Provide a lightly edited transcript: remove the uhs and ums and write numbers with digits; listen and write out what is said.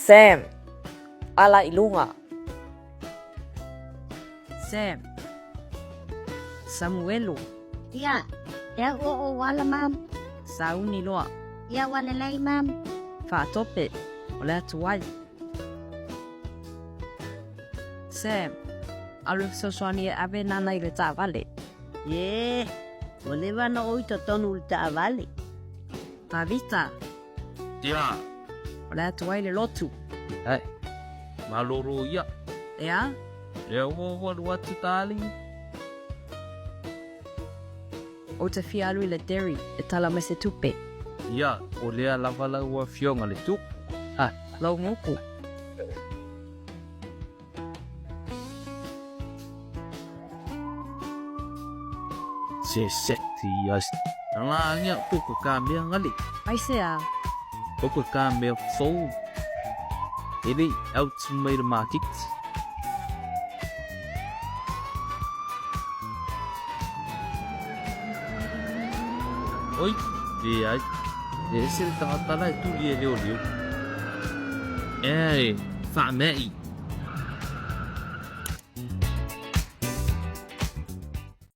Sam, ala i luga. Sam, Samuelu. Ia, lea ua ou ala ma'am. Sauni loa. Ia, ua lelei ma'am. Faatope, o le atu ai. Sam, alu e fesoasoani e ave Nana i le taavale. Ie, ua leva ona ou i totonu i le taavale. Tavita. Ia. O le atu ai le lotu. Ai, malolo ia. Ea? Lea ua ou alu atu, darling. Ou te fia alu i le dairy e tala mai se tupe. Ia, o lea lava lau afioga le tupe. Ah, lau moku. Se sexy ia. Langia ko ka mea ngali. Aisea? Ko ka mea fou. E le out mai le market. Oi, leai. E ese le tagata la e tuli e leoleo. E, faama'i.